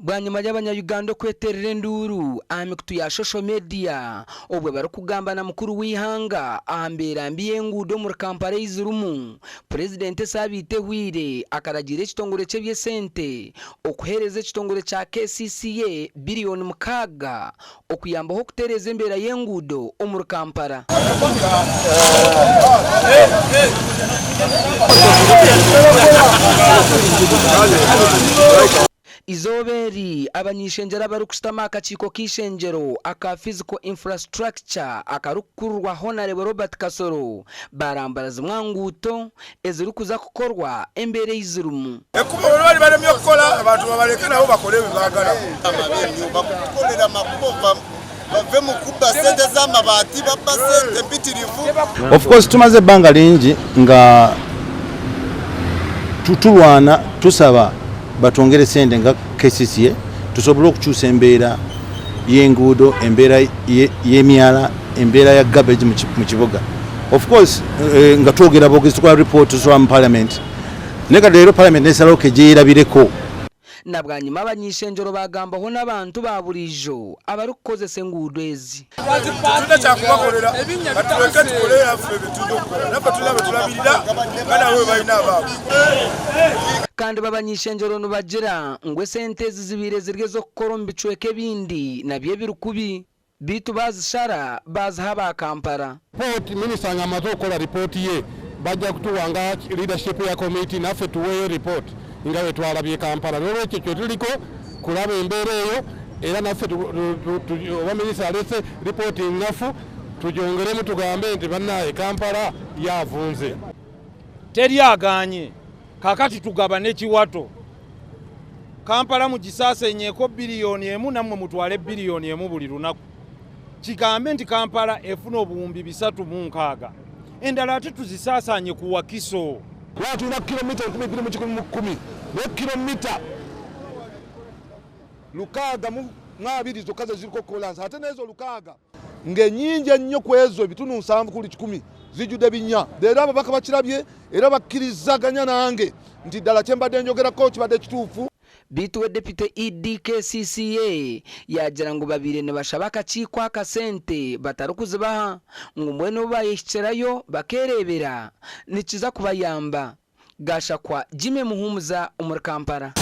Bwanyima y'abanya-Uganda okweterera enduuru aha mikutu ya shosho mediya obwe barikugamba na mukuru w'eihanga aha mbeera mbi y'enguudo omuri Kampala ei zirimu, Purezidenti esaabiiti ehweire akaragiira ekitongore ky'eby'esente okuheereza ekitongore kya KCCA biriyoni mukaaga okuyambaho okutereeza embeera y'enguudo omuri Kampala. Eizooba eri, abany'eishengyero abarikushutama aha kakiiko k'eishengyero aka Physical Infrastructure akarikukurirwa Honarebo Robert Kasoro baarambura zimwe aha nguuto ezirikuza kukorwa embeera ei zirimu. Ekubo bwe bari baremye okukora, abantu babareke nabo bakore ebi baagara. Bakutukorera amakubo bave mu kubba sente z'amabaati babba sente mpitirivu. Of course tumaze ebbanga lingi nga tulwana tusaba batwongere sente nga KCCA tusobole okukyusa embeera y'enguudo, embeera y'emyala, embeera ya garbage mu kibuga. Of course eh, nga twogera bwogezi tukola report tusoba mu parliament naye kati leero parliament nesalawo kegyerabireko. Na bwanyima abany'eishengyero baagambaho n'abantu ba buriijo abarikukozesa enguudo ezi. Titwine kyakubakorera, batureke tukore naffe ebitwine okukora. Naffe twine abeturabirira nga nabo bwebalina abaabo. Kandi b'abany'eishengyero nibagira ngu esente ezi zibaire ziri ez'okukora omu bicweka ebindi nabyo ebiri kubi. Beitu baazishara baaziha aba Kampala. Ripooti, Minisita nga amaze okukola ripooti ye, bajja kutuwa nga leadership ya committee naffe tuweeyo report nga bwe twalabye Kampala. Noolwekyo kye tuliko kulaba embeera eyo era naffe oba minisita aleese ripooti nnafu tugyongeremu tugambe nti bannaaye Kampala ye avunze. Teri agaanye kakati tugabane kiwato. Kampala mugisaasenyeeko biliyoni emu nammwe mutwale biliyoni emu buli lunaku. Kigambe nti Kampala efuna 3060 endala ate tuzisaasaanye ku Wakiso. Lwaki tulina kilomita 2110 naye kilomita 620 zokka ze ziriko kolansi ate n'ezo 600 ng'ennyingi ennyo ku ezo 7% zijjudde binnya. Leero ababaka bakirabye era bakkirizaganya nange nti ddala kye mbadde njogerako kibadde kituufu. Beitu we Deputy ED KCCA yaagira ngu babaire nibashaba akakiiko akasente batarikuzibaha ngu mbwenu obu bayehikirayo bakeereebera nikiza kubayamba. Gashakwa Jimmy Muhumuza omuri Kampala.